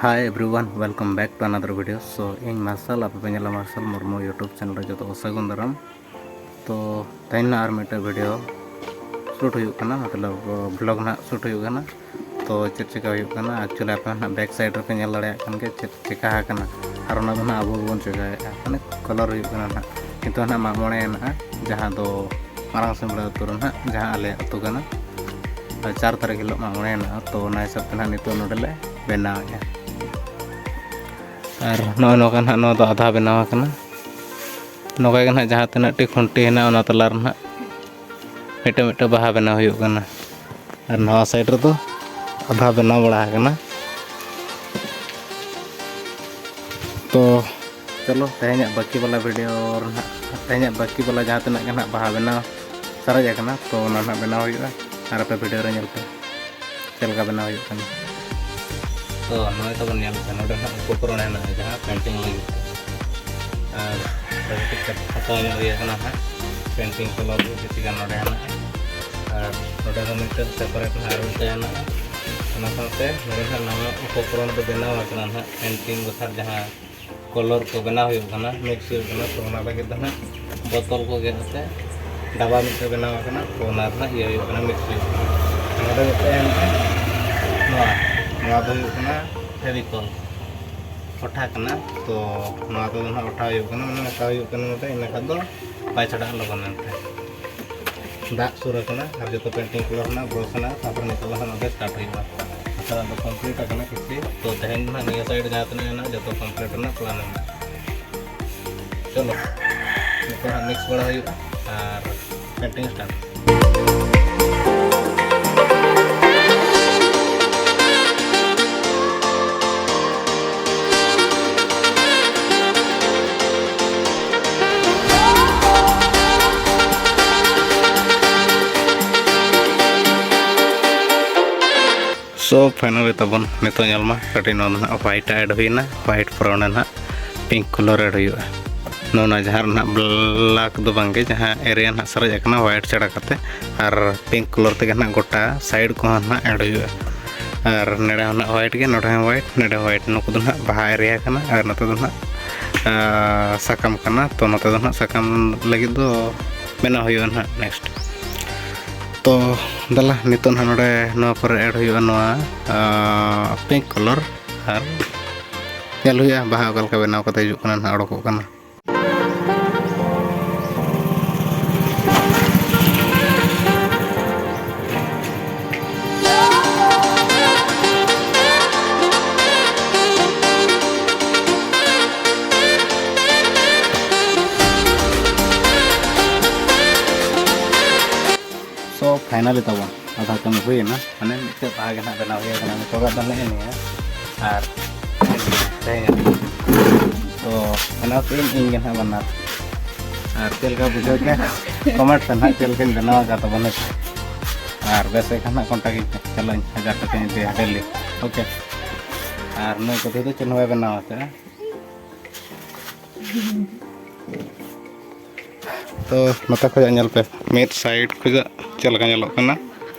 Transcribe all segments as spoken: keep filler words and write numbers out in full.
Hi everyone, welcome back to another video. So ᱤᱧ ᱢᱟᱨᱥᱟᱞ, ᱟᱯᱮ ᱯᱮ ᱧᱮᱞᱟ ᱢᱟᱨᱥᱟᱞ ᱢᱩᱨᱢᱩ YouTube channel ᱨᱮ ᱡᱚᱛᱚ ᱠᱚ ᱥᱟᱹᱜᱩᱱ ᱫᱟᱨᱟᱢ᱾ ᱛᱚ ᱛᱮᱦᱮᱧ ᱱᱟᱜ ᱟᱨ ᱢᱤᱫᱴᱮᱱ video shoot ᱦᱩᱭᱩᱜ ᱠᱟᱱᱟ, ᱢᱚᱛᱞᱚᱵ vlog ᱱᱟᱜ shoot ᱦᱩᱭᱩᱜ ᱠᱟᱱᱟ᱾ ᱛᱚ ᱪᱮᱫ ᱪᱮᱠᱟ ᱦᱩᱭᱩᱜ ᱠᱟᱱᱟ, actually ᱟᱯᱮ ᱱᱟᱜ back side ᱨᱮᱯᱮ ᱧᱮᱞ ᱫᱟᱲᱮᱭᱟᱜ ᱠᱟᱱ ᱜᱮᱭᱟ ᱪᱮᱫ ᱪᱮᱠᱟ ᱟᱠᱟᱱᱟ᱾ ᱟᱨ ᱚᱱᱟ ᱫᱚ ᱱᱟᱜ ᱟᱵᱚ ᱜᱮᱵᱚᱱ ᱪᱮᱠᱟᱭᱮᱫᱼᱟ, ᱢᱟᱱᱮ colour ᱦᱩᱭᱩᱜ ᱠᱟᱱᱟ ᱱᱟᱜ᱾ ᱱᱤᱛᱚᱜ ᱱᱟᱜ ᱢᱟᱜ ᱢᱚᱬᱮ ᱦᱮᱱᱟᱜᱼᱟ, ᱡᱟᱦᱟᱸ ᱫᱚ ᱢᱟᱨᱟᱝ ᱥᱤᱢᱲᱟ ᱟᱹᱛᱩ ᱨᱮ ᱱᱟᱜ, ᱡᱟᱦᱟᱸ ᱟᱞᱮ ᱟᱹᱛᱩ ᱠᱟᱱᱟ᱾ ᱟᱨ ᱪᱟᱨ ᱛᱟᱹᱨᱤᱠᱷ ᱦᱤᱞᱳᱜ ᱢᱟᱜ ᱢᱚᱬᱮ ᱦᱮᱱᱟᱜᱼᱟ, ᱛᱚ ᱚᱱᱟ ᱦᱤᱥᱟᱹᱵ ᱛᱮ ᱱᱟᱜ ᱱᱤᱛᱚᱜ ᱱᱚᱰᱮ ᱞᱮ ᱵᱮᱱᱟᱣᱮᱫᱼᱟ᱾ ᱟᱨ ᱱᱚᱜᱼᱚᱭ ᱱᱚᱝᱠᱟ ᱱᱟᱜ ᱱᱚᱣᱟ ᱫᱚ ᱟᱫᱷᱟ ᱵᱮᱱᱟᱣ ᱟᱠᱟᱱᱟ᱾ ᱱᱚᱝᱠᱟ ᱜᱮ ᱱᱟᱜ ᱡᱟᱦᱟᱸ ᱛᱤᱱᱟᱹᱜ ᱴᱤ ᱠᱷᱩᱱᱴᱤ ᱦᱮᱱᱟᱜᱼᱟ, ᱚᱱᱟ ᱛᱟᱞᱟ ᱨᱮ ᱱᱟᱜ ᱢᱤᱫᱴᱟᱝ ᱢᱤᱫᱴᱟᱝ ᱵᱟᱦᱟ ᱵᱮᱱᱟᱣ ᱦᱩᱭᱩᱜ ᱠᱟᱱᱟ᱾ ᱟᱨ ᱱᱚᱣᱟ side ᱨᱮᱫᱚ ᱟᱫᱷᱟ ᱵᱮᱱᱟᱣ ᱵᱟᱲᱟ ᱟᱠᱟᱱᱟ᱾ ᱛᱚ ᱪᱚᱞᱚ, ᱛᱮᱦᱮᱧᱟᱜ ᱵᱟᱹᱠᱤ ᱵᱟᱞᱟ video ᱨᱮ ᱱᱟᱜ, ᱛᱮᱦᱮᱧᱟᱜ ᱵᱟᱹᱠᱤ ᱵᱟᱞᱟ ᱡᱟᱦᱟᱸ ᱛᱤᱱᱟᱹᱜ ᱜᱮ ᱱᱟᱜ ᱵᱟᱦᱟ ᱵᱮᱱᱟᱣ ᱥᱟᱨᱮᱡ ᱟᱠᱟᱱᱟ, ᱛᱚ ᱚᱱᱟ ᱱᱟᱜ ᱵᱮᱱᱟᱣ ᱦᱩᱭᱩᱜᱼᱟ᱾ ᱟᱨ ᱟᱯᱮ video ᱨᱮ ᱧᱮᱞ ᱯᱮ ᱪᱮᱫ ᱞᱮᱠᱟ ᱵᱮᱱᱟᱣ ᱦᱩᱭᱩᱜ ᱠᱟᱱᱟ᱾ ᱛᱚ ᱱᱚᱜᱼᱚᱭ ᱛᱟᱵᱚᱱ ᱧᱮᱞ ᱯᱮ, ᱱᱚᱰᱮ ᱱᱟᱜ ᱩᱯᱚᱠᱚᱨᱚᱱ ᱦᱮᱱᱟᱜᱼᱟ ᱡᱟᱦᱟᱸ painting ᱞᱟᱹᱜᱤᱫ ᱛᱮ᱾ ᱟᱨ ᱠᱟᱹᱴᱤᱡ ᱠᱟᱹᱴᱤᱡ ᱦᱟᱛᱟᱣ ᱧᱚᱜ ᱦᱩᱭ ᱟᱠᱟᱱᱟ ᱱᱟᱜ, painting colour ᱠᱚ ᱠᱤᱪᱷᱩ ᱜᱟᱱ ᱱᱚᱰᱮ ᱦᱮᱱᱟᱜᱼᱟ᱾ ᱟᱨ ᱱᱚᱰᱮ ᱫᱚ ᱢᱤᱫᱴᱮᱱ separate ᱱᱟᱜ ᱟᱨ ᱢᱤᱫᱴᱮᱱ ᱦᱮᱱᱟᱜᱼᱟ᱾ ᱚᱱᱟ ᱥᱟᱶᱛᱮ ᱱᱚᱰᱮ ᱱᱟᱜ ᱱᱟᱣᱟ ᱩᱯᱚᱠᱚᱨᱚᱱ ᱫᱚ ᱵᱮᱱᱟᱣ ᱟᱠᱟᱱᱟ ᱱᱟᱜ, painting ᱵᱟᱠᱷᱨᱟ ᱡᱟᱦᱟᱸ colour ᱠᱚ ᱵᱮᱱᱟᱣ ᱦᱩᱭᱩᱜ ᱠᱟᱱᱟ, mix ᱦᱩᱭᱩᱜ ᱠᱟᱱᱟ᱾ ᱛᱚ ᱚᱱᱟ ᱞᱟᱹᱜᱤᱫ ᱫᱚ ᱱᱟᱜ ᱵᱳᱛᱚᱞ ᱠᱚ ᱜᱮᱫ ᱠᱟᱛᱮ ᱰᱟᱵᱟ ᱢᱤᱫᱴᱮᱱ ᱵᱮᱱᱟᱣ ᱟᱠᱟᱱᱟ᱾ ᱛᱚ ᱚᱱᱟ ᱨᱮ ᱱᱟᱜ ᱤᱭᱟᱹ ᱦᱩᱭᱩᱜ ᱠᱟᱱᱟ, mix ᱦᱩᱭᱩᱜ ᱠᱟᱱᱟ᱾ ᱱᱚᱰᱮ ᱢᱤᱫᱴᱮᱱ ᱦᱮᱱᱟᱜᱼᱟ, ᱱᱚᱣᱟ, ᱱᱚᱣᱟ ᱫᱚ ᱦᱩᱭᱩᱜ ᱠᱟᱱᱟ Fevicol ᱚᱴᱷᱟ ᱠᱟᱱᱟ᱾ ᱛᱚ ᱱᱚᱣᱟ ᱫᱚ ᱱᱟᱜ ᱚᱴᱷᱟ ᱦᱩᱭᱩᱜ ᱠᱟᱱᱟ, ᱢᱟᱱᱮ ᱚᱴᱷᱟ ᱦᱩᱭᱩᱜ ᱠᱟᱱᱟ ᱱᱚᱰᱮ, ᱤᱱᱟᱹ ᱠᱷᱟᱱ ᱫᱚ ᱵᱟᱭ ᱪᱷᱟᱰᱟᱜᱼᱟ ᱞᱚᱜᱚᱱ ᱮᱱᱛᱮ᱾ ᱫᱟᱜ ᱥᱩᱨ ᱟᱠᱟᱱᱟ ᱟᱨ ᱡᱚᱛᱚ painting colour ᱨᱮᱱᱟᱜ brush ᱦᱮᱱᱟᱜᱼᱟ᱾ ᱛᱟᱨᱯᱚᱨᱮ ᱱᱤᱛᱚᱜ ᱫᱚ ᱦᱟᱸᱜ ᱱᱚᱰᱮ start ᱦᱩᱭᱩᱜᱼᱟ᱾ ᱱᱤᱛᱚᱜ ᱫᱚ complete ᱟᱠᱟᱱᱟ ᱠᱤᱪᱷᱩ᱾ ᱛᱚ ᱛᱮᱦᱮᱧ ᱫᱚ ᱦᱟᱸᱜ ᱱᱤᱭᱟᱹ side ᱡᱟᱦᱟᱸ ᱛᱤᱱᱟᱹᱜ ᱦᱮᱱᱟᱜᱼᱟ ᱡᱚᱛᱚ complete ᱨᱮᱱᱟᱜ plan ᱢᱮᱱᱟᱜᱼᱟ᱾ ᱪᱚᱞᱚ, ᱱᱤᱛᱚᱜ ᱦᱟᱸᱜ mix ᱵᱟᱲᱟ ᱦᱩᱭᱩᱜᱼᱟ ᱟᱨ painting start᱾ So finally ᱛᱟᱵᱚᱱ ᱱᱤᱛᱚᱜ ᱧᱮᱞ ᱢᱟ ᱠᱟᱹᱴᱤᱡ ᱱᱚᱣᱟ ᱫᱚ ᱱᱟᱦᱟᱜ white add ᱦᱩᱭᱱᱟ, white ᱯᱚᱨᱮ ᱚᱸᱰᱮ ᱱᱟᱦᱟᱜ pink colour add ᱦᱩᱭᱩᱜᱼᱟ᱾ ᱱᱚᱜᱼᱚ ᱱᱚᱣᱟ ᱡᱟᱦᱟᱸ ᱨᱮ ᱱᱟᱦᱟᱜ black ᱫᱚ ᱵᱟᱝᱜᱮ, ᱡᱟᱦᱟᱸ area ᱱᱟᱦᱟᱜ ᱥᱟᱨᱮᱡ ᱟᱠᱟᱱᱟ white ᱪᱷᱟᱲᱟ ᱠᱟᱛᱮ, ᱟᱨ pink colour ᱛᱮᱜᱮ ᱱᱟᱦᱟᱜ ᱜᱚᱴᱟ side ᱠᱚᱦᱚᱸ ᱱᱟᱦᱟᱜ add ᱦᱩᱭᱩᱜᱼᱟ᱾ ᱟᱨ ᱱᱚᱰᱮ ᱦᱚᱸ ᱱᱟᱜ white ᱜᱮ, ᱱᱚᱰᱮ ᱦᱚᱸ white, ᱱᱚᱰᱮ ᱦᱚᱸ white᱾ ᱱᱩᱠᱩ ᱫᱚ ᱱᱟᱜ ᱵᱟᱦᱟ area ᱠᱟᱱᱟ ᱟᱨ ᱱᱚᱛᱮ ᱫᱚ ᱱᱟᱜ, ᱟᱨ, ᱥᱟᱠᱟᱢ ᱠᱟᱱᱟ᱾ ᱛᱚ ᱱᱚᱛᱮ ᱫᱚ ᱱᱟᱜ ᱥᱟᱠᱟᱢ ᱞᱟᱹᱜᱤᱫ ᱫᱚ ᱵᱮᱱᱟᱣ ᱦᱩᱭᱩᱜᱼᱟ ᱱᱟᱜ next᱾ ᱛᱚ ᱫᱮᱞᱟ, ᱱᱤᱛᱚᱜ ᱱᱟᱜ ᱱᱚᱰᱮ ᱱᱚᱣᱟ ᱠᱚᱨᱮ add ᱦᱩᱭᱩᱜᱼᱟ ᱱᱚᱣᱟ, ᱟᱨ, pink colour, ᱟᱨ ᱧᱮᱞ ᱦᱩᱭᱩᱜᱼᱟ ᱵᱟᱦᱟ ᱚᱠᱟ ᱞᱮᱠᱟ ᱵᱮᱱᱟᱣ ᱠᱟᱛᱮ ᱦᱤᱡᱩᱜ ᱠᱟᱱᱟ ᱱᱟᱜ, ᱚᱰᱚᱠᱚᱜ ᱠᱟᱱᱟ᱾ So finally ᱛᱟᱵᱚᱱ ᱟᱫᱷᱟ ᱠᱟᱹᱢᱤ ᱦᱩᱭᱮᱱᱟ, ᱢᱟᱱᱮ ᱢᱤᱫᱴᱮᱡ ᱵᱟᱦᱟ ᱜᱮ ᱱᱟᱜ ᱵᱮᱱᱟᱣ ᱦᱩᱭ ᱟᱠᱟᱱᱟ᱾ ᱱᱤᱛᱚᱜᱟᱜ ᱫᱚ ᱱᱮᱜᱼᱮ ᱱᱤᱭᱟᱹ, ᱟᱨ ᱛᱮᱦᱮᱧ, ᱛᱚ ᱵᱮᱱᱟᱣ ᱠᱮᱫᱟᱹᱧ ᱤᱧ ᱜᱮ ᱱᱟᱜ ᱵᱟᱱᱟᱨ᱾ ᱟᱨ ᱪᱮᱫ ᱞᱮᱠᱟ ᱵᱩᱡᱷᱟᱹᱣ ᱠᱮᱫ, comment ᱯᱮ ᱱᱟᱜ ᱪᱮᱫ ᱞᱮᱠᱟᱧ ᱵᱮᱱᱟᱣ ᱟᱠᱟᱫ ᱛᱟᱵᱚᱱᱟ᱾ ᱟᱨ ᱵᱮᱥ ᱜᱮ ᱠᱷᱟᱱ ᱱᱟᱜ contact ᱤᱧ ᱯᱮ, ᱪᱟᱞᱟᱜ ᱟᱹᱧ ᱦᱟᱡᱟᱨ ᱴᱟᱠᱟᱧ ᱤᱫᱤᱭᱟ daily, okay᱾ ᱟᱨ ᱱᱩᱭ ᱠᱚᱫᱚ ᱫᱚ ᱪᱮᱫ ᱦᱚᱸ ᱵᱟᱭ ᱵᱮᱱᱟᱣ ᱟᱠᱟᱫᱼᱟ᱾ ᱛᱚ ᱱᱚᱛᱮ ᱠᱷᱚᱱᱟᱜ ᱧᱮᱞ ᱯᱮ, ᱢᱤᱫ side ᱠᱷᱚᱱᱟᱜ ᱪᱮᱫ ᱞᱮᱠᱟ ᱧᱮᱞᱚᱜ ᱠᱟᱱᱟ,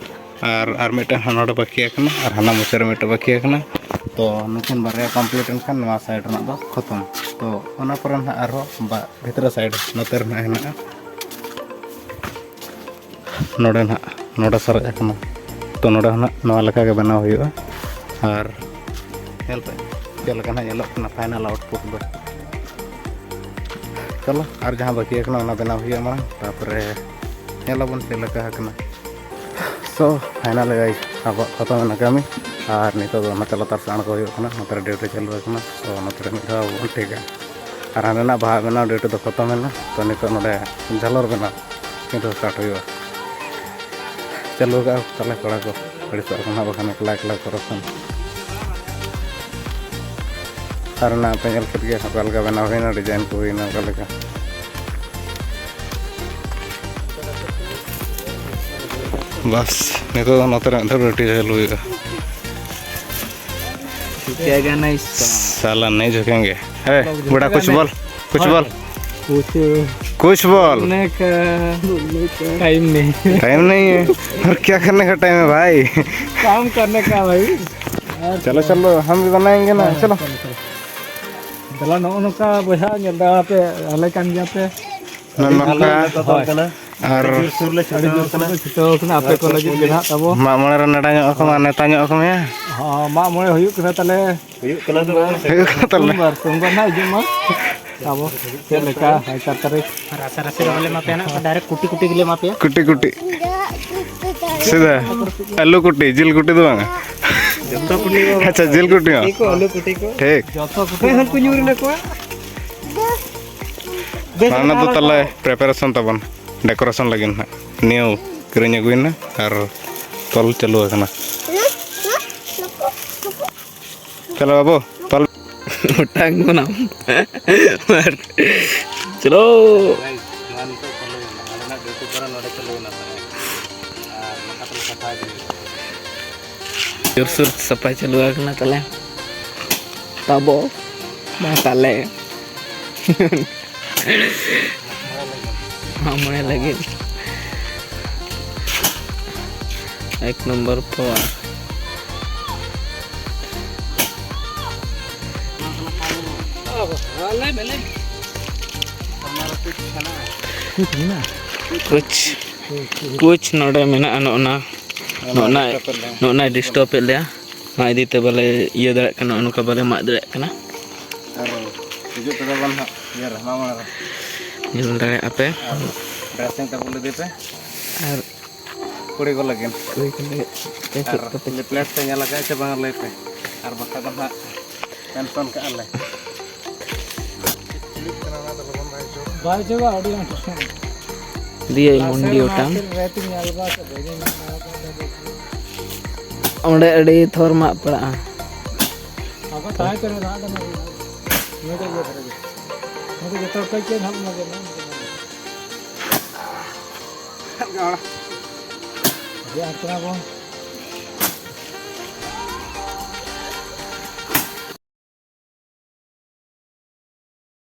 ᱟᱨ, ᱟᱨ ᱢᱤᱫᱴᱮᱱ ᱦᱟᱱᱟ ᱱᱚᱰᱮ ᱵᱟᱹᱠᱤ ᱟᱠᱟᱱᱟ, ᱟᱨ ᱦᱟᱱᱟ ᱢᱩᱪᱟᱹᱫ ᱨᱮ ᱢᱤᱫᱴᱮᱱ ᱵᱟᱹᱠᱤ ᱟᱠᱟᱱᱟ᱾ ᱛᱚ ᱱᱩᱠᱤᱱ ᱵᱟᱨᱭᱟ complete ᱮᱱ ᱠᱷᱟᱱ ᱱᱚᱣᱟ side ᱨᱮᱱᱟᱜ ᱫᱚ ᱠᱷᱚᱛᱚᱢ᱾ ᱛᱚ ᱚᱱᱟ ᱯᱚᱨᱮ ᱱᱟᱦᱟᱜ ᱟᱨᱦᱚᱸ ᱵᱟ-, ᱵᱷᱤᱛᱨᱤ side ᱱᱚᱛᱮ ᱨᱮ ᱱᱟᱦᱟᱜ ᱦᱮᱱᱟᱜᱼᱟ᱾ ᱱᱚᱰᱮ ᱱᱟᱦᱟᱜ, ᱱᱚᱰᱮ ᱥᱟᱨᱮᱡ ᱟᱠᱟᱱᱟ᱾ ᱛᱚ ᱱᱚᱰᱮ ᱦᱚᱸ ᱱᱟᱦᱟᱜ ᱱᱚᱣᱟ ᱞᱮᱠᱟ ᱜᱮ ᱵᱮᱱᱟᱣ ᱦᱩᱭᱩᱜᱼᱟ᱾ ᱟᱨ ᱧᱮᱞ ᱯᱮ ᱪᱮᱫ ᱞᱮᱠᱟ ᱱᱟᱦᱟᱜ ᱧᱮᱞᱚᱜ ᱠᱟᱱᱟ final output ᱫᱚ᱾ ᱪᱚᱞᱚ, ᱟᱨ ᱡᱟᱦᱟᱸ ᱵᱟᱹᱠᱤ ᱟᱠᱟᱱᱟ ᱚᱱᱟ ᱵᱮᱱᱟᱣ ᱦᱩᱭᱩᱜᱼᱟ ᱢᱟᱲᱟᱝ, ᱛᱟᱨᱯᱚᱨᱮ ᱧᱮᱞᱟᱵᱚᱱ ᱪᱮᱫ ᱞᱮᱠᱟ ᱟᱠᱟᱱᱟ᱾ So finally guys, ᱟᱵᱚᱣᱟᱜ ᱠᱷᱚᱛᱚᱢ ᱮᱱᱟ ᱠᱟᱹᱢᱤ᱾ ᱟᱨ ᱱᱤᱛᱚᱜ ᱫᱚ ᱱᱚᱛᱮ ᱞᱟᱛᱟᱨ ᱥᱮᱫ ᱟᱬᱜᱚ ᱦᱩᱭᱩᱜ ᱠᱟᱱᱟ, ᱱᱚᱛᱮ ᱨᱮ duty ᱪᱟᱹᱞᱩ ᱟᱠᱟᱱᱟ᱾ So ᱱᱚᱛᱮ ᱨᱮ ᱢᱤᱫ ᱫᱷᱟᱣ ᱵᱚᱱ ᱴᱷᱤᱠᱟ᱾ ᱟᱨ ᱦᱟᱸᱰᱮᱱᱟᱜ ᱵᱟᱦᱟ ᱵᱮᱱᱟᱣ duty ᱫᱚ ᱠᱷᱚᱛᱚᱢ ᱮᱱᱟ᱾ ᱛᱚ ᱱᱤᱛᱚᱜ ᱱᱚᱰᱮ ᱡᱷᱟᱞᱚᱨ ᱵᱮᱱᱟᱣ ᱱᱤᱛᱚᱜ start ᱦᱩᱭᱩᱜᱼᱟ᱾ ᱪᱟᱹᱞᱩ ᱠᱟᱜᱼᱟ ᱛᱟᱞᱮ ᱠᱚᱲᱟ ᱠᱚ, ᱟᱹᱲᱤᱥᱚᱜ ᱟᱠᱚ ᱱᱟᱦᱟᱜ ᱵᱟᱠᱷᱟᱱ ᱮᱠᱞᱟ ᱮᱠᱞᱟ ᱠᱚᱨᱮ ᱠᱷᱚᱱ᱾ ᱟᱨ ᱚᱱᱟ ᱟᱯᱮ ᱧᱮᱞ ᱠᱮᱫ ᱜᱮ ᱚᱠᱟ ᱞᱮᱠᱟ ᱵᱮᱱᱟᱣ ᱦᱩᱭᱱᱟ, design ᱠᱚ ᱦᱩᱭᱱᱟ ᱚᱠᱟ ᱞᱮᱠᱟ᱾ ᱵᱟᱥ, ᱱᱤᱛᱚᱜ ᱫᱚ ᱱᱚᱛᱮ ᱨᱮ ᱢᱤᱫ ᱫᱷᱟᱣ ᱨᱩᱴᱤ ᱪᱟᱹᱞᱩ ᱦᱩᱭᱩᱜᱼᱟ᱾ क्या कहना इस साला नहीं झुकेंगे। ए, बड़ा कुछ बोल, कुछ बोल। कुछ कुछ बोल। करने का टाइम नहीं। टाइम नहीं है। और क्या करने का टाइम है भाई? काम करने का भाई। चलो चलो, हम भी बनाएंगे ना। ᱪᱚᱞᱚ, ᱪᱚᱞᱚ᱾ ᱫᱮᱞᱟ, ᱱᱚᱜᱼᱚ ᱱᱚᱝᱠᱟ ᱵᱚᱭᱦᱟ, ᱧᱮᱞ ᱫᱟᱨᱟ ᱯᱮ, ᱟᱞᱮ ᱠᱟᱱ ᱜᱮᱭᱟ ᱯᱮ᱾ ᱱᱚᱜᱼᱚ ᱱᱚᱝᱠᱟ᱾ ᱦᱳᱭ᱾ ᱟᱨ ᱟᱹᱰᱤ ᱡᱳᱨ ᱥᱩᱨ ᱞᱮ ᱪᱷᱩᱴᱟᱹᱣ ᱠᱟᱱᱟ᱾ ᱟᱯᱮ ᱠᱚ ᱞᱟᱹᱜᱤᱫ ᱜᱮ ᱱᱟᱦᱟᱜ ᱛᱟᱵᱚ᱾ ᱢᱟᱜ ᱢᱚᱬᱮ ᱨᱮ ᱱᱮᱰᱟ ᱧᱚᱜ ᱟᱠᱚ ᱢᱟ, ᱱᱮᱣᱛᱟ ᱧᱚᱜ ᱟᱠᱚ ᱢᱮᱭᱟ᱾ ᱦᱚᱸ, ᱢᱟᱜ ᱢᱚᱬᱮ ᱦᱩᱭᱩᱜ ᱠᱟᱱᱟ ᱛᱟᱞᱮ᱾ ᱦᱩᱭᱩᱜ ᱠᱟᱱᱟ ᱛᱚᱵᱮ᱾ ᱦᱩᱭᱩᱜ ᱠᱟᱱᱟ ᱛᱟᱞᱮ᱾ ᱥᱳᱢᱵᱟᱨ, ᱥᱳᱢᱵᱟᱨ ᱱᱟᱦᱟᱜ ᱦᱤᱡᱩᱜ ᱢᱟ᱾ ᱟᱵᱚ ᱪᱮᱫ ᱞᱮᱠᱟ ᱦᱟᱡᱟᱨ ᱛᱟᱹᱨᱤᱠᱷ᱾ ᱟᱨ ᱨᱟᱥᱟ ᱨᱟᱥᱤ ᱫᱚ ᱵᱟᱞᱮ ᱮᱢᱟ ᱯᱮᱭᱟ ᱱᱟᱦᱟᱜ, direct ᱠᱩᱴᱤ ᱠᱩᱴᱤ ᱜᱮᱞᱮ ᱮᱢᱟ ᱯᱮᱭᱟ᱾ ᱠᱩᱴᱤ ᱠᱩᱴᱤ᱾ ᱥᱤᱫᱷᱟ ᱟᱹᱞᱩ ᱠᱩᱴᱤ, ᱡᱤᱞ ᱠᱩᱴᱤ ᱫᱚ ᱵᱟᱝᱟ᱾ ᱡᱚᱛᱚ ᱠᱩᱴᱤ ᱠᱚ᱾ ᱟᱪᱪᱷᱟ, ᱡᱤᱞ ᱠᱩᱴᱤ ᱦᱚᱸ᱾ ᱠᱩᱴᱤ ᱠᱚ, ᱟᱹᱞᱩ ᱠᱩᱴᱤ ᱠᱚ᱾ ᱴᱷᱤᱠ᱾ ᱡᱚᱛᱚ ᱠᱩᱴᱤ᱾ ᱦᱳᱭ, ᱦᱟᱱᱠᱩ ᱧᱩᱨ ᱮᱱᱟ ᱠᱚ᱾ ᱵᱮᱥ ᱢᱟ, ᱚᱱᱟ ᱫᱚ ᱞᱮᱠᱟ ᱛᱟᱦᱞᱮ ᱯᱨᱤᱯᱟᱨᱮᱥᱚᱱ ᱛᱟᱵᱚᱱ, ᱰᱮᱠᱳᱨᱮᱥᱚᱱ ᱞᱟᱹᱜᱤᱫ ᱱᱟᱦᱟᱜ᱾ ᱱᱤᱭᱟᱹ ᱠᱤᱨᱤᱧ ᱟᱹᱜᱩᱭᱮᱱᱟ ᱟᱨ ᱛᱚᱞ ᱪᱟᱹᱞᱩ ᱟᱠᱟᱱᱟ᱾ ᱪᱚᱞᱚ ᱵᱟᱹᱵᱩ, ᱛᱚᱞ᱾ ᱚᱴᱟᱝ ᱠᱟᱱᱟᱢ᱾ ᱢᱟᱨ᱾ ᱪᱚᱞᱚ᱾ ᱱᱚᱣᱟ ᱱᱤᱛᱚᱜ ᱪᱟᱹᱞᱩᱭᱮᱱᱟ, ᱱᱚᱰᱮᱱᱟᱜ ᱰᱤᱭᱩᱴᱤ ᱯᱚᱨᱮ ᱱᱚᱰᱮ ᱪᱟᱹᱞᱩᱭᱮᱱᱟ ᱛᱟᱦᱞᱮ᱾ ᱟᱨ ᱱᱚᱝᱠᱟ ᱛᱮᱞᱮ ᱥᱟᱯᱷᱟᱭ ᱤᱫᱤᱭᱮᱫᱟ᱾ ᱡᱳᱨᱥᱳᱨ ᱥᱟᱯᱷᱟ ᱪᱟᱹᱞᱩ ᱟᱠᱟᱱᱟ ᱛᱟᱞᱮ᱾ ᱛᱟᱵᱚ ᱢᱟ ᱛᱟᱞᱮ᱾ ᱢᱟᱜ ᱢᱚᱬᱮ ᱞᱟᱹᱜᱤᱫ ᱮᱠ ᱱᱚᱢᱵᱚᱨ ᱯᱚᱨ᱾ ᱠᱩᱪ, ᱠᱩᱪ ᱱᱚᱰᱮ ᱢᱮᱱᱟᱜᱼᱟ, ᱱᱚᱜᱼᱱᱟ, ᱱᱚᱜᱼᱱᱟ, ᱱᱚᱜᱼᱱᱟᱭ ᱰᱤᱥᱴᱟᱵᱮᱫ ᱞᱮᱭᱟ᱾ ᱚᱱᱟ ᱤᱫᱤ ᱛᱮ ᱵᱟᱞᱮ ᱤᱭᱟᱹ ᱫᱟᱲᱮᱭᱟᱜ ᱠᱟᱱᱟ, ᱱᱚᱜᱼᱚ ᱱᱚᱝᱠᱟ ᱵᱟᱞᱮ ᱢᱟᱜ ᱫᱟᱲᱮᱭᱟᱜ ᱠᱟᱱᱟ᱾ ᱟᱨ ᱦᱤᱡᱩᱜ ᱛᱮᱫᱚ ᱵᱚᱱ ᱦᱟᱸᱜ ᱤᱭᱟᱹ ᱨᱮ, ᱢᱟᱜ ᱢᱚᱬᱮ ᱨᱮ᱾ ᱧᱮᱞ ᱫᱟᱲᱮᱭᱟᱜᱼᱟ ᱯᱮ᱾ ᱟᱨ dressing table ᱤᱫᱤ ᱯᱮ᱾ ᱟᱨ ᱠᱩᱲᱤ ᱠᱚ ᱞᱟᱹᱜᱤᱫ᱾ ᱠᱩᱲᱤ ᱠᱚ ᱞᱟᱹᱜᱤᱫ ᱪᱮᱫ ᱟᱨ ᱠᱚᱯᱮ ᱞᱮᱯᱞᱮᱴ ᱯᱮ ᱧᱮᱞ ᱟᱠᱟᱫᱼᱟ ᱪᱮ ᱵᱟᱝ ᱞᱟᱹᱭ ᱯᱮ, ᱟᱨ ᱵᱟᱠᱷᱟᱡ ᱫᱚ ᱦᱟᱸᱜ ᱢᱮᱱᱥᱚᱱ ᱠᱟᱜᱼᱟ ᱞᱮ᱾ ᱵᱟᱭ ᱪᱟᱵᱟᱜᱼᱟ, ᱟᱹᱰᱤ ᱟᱸᱴ᱾ ᱫᱤᱭᱮ ᱞᱟᱥᱮᱨ ᱢᱩᱱᱰᱤ ᱚᱱᱟ ᱚᱴᱟᱝ᱾ ᱠᱷᱟᱹᱛᱤᱨ ᱨᱮᱛᱤᱧ ᱧᱮᱞ ᱵᱟᱲᱟ ᱠᱮᱫ ᱵᱷᱟᱹᱜᱤ ᱧᱚᱜ ᱢᱮᱱᱟᱜ ᱟᱠᱟᱫ ᱛᱟᱦᱮᱸ᱾ ᱚᱸᱰᱮ ᱟᱹᱰᱤ ᱛᱷᱚᱨ ᱢᱟᱜ ᱯᱟᱲᱟᱜᱼᱟ᱾ ᱟᱵᱚ ᱛᱟᱦᱮᱸ ᱠᱟᱱᱟ ᱱᱟᱦᱟᱜ ᱫᱚ ᱱᱩᱭ ᱫᱚ ᱤᱭᱟᱹ ᱫᱷᱟᱨᱮ ᱜᱮ᱾ ᱱᱩᱭ ᱫᱚ ᱡᱚᱛᱚ ᱦᱚᱲ ᱠᱚ ᱪᱮᱫ ᱦᱟᱸᱜ ᱚᱱᱟ ᱜᱮ ᱢᱮᱱᱟᱜᱼᱟ᱾ ᱟᱹᱰᱤ ᱟᱸᱴ ᱠᱟᱱᱟ ᱵᱚᱱ᱾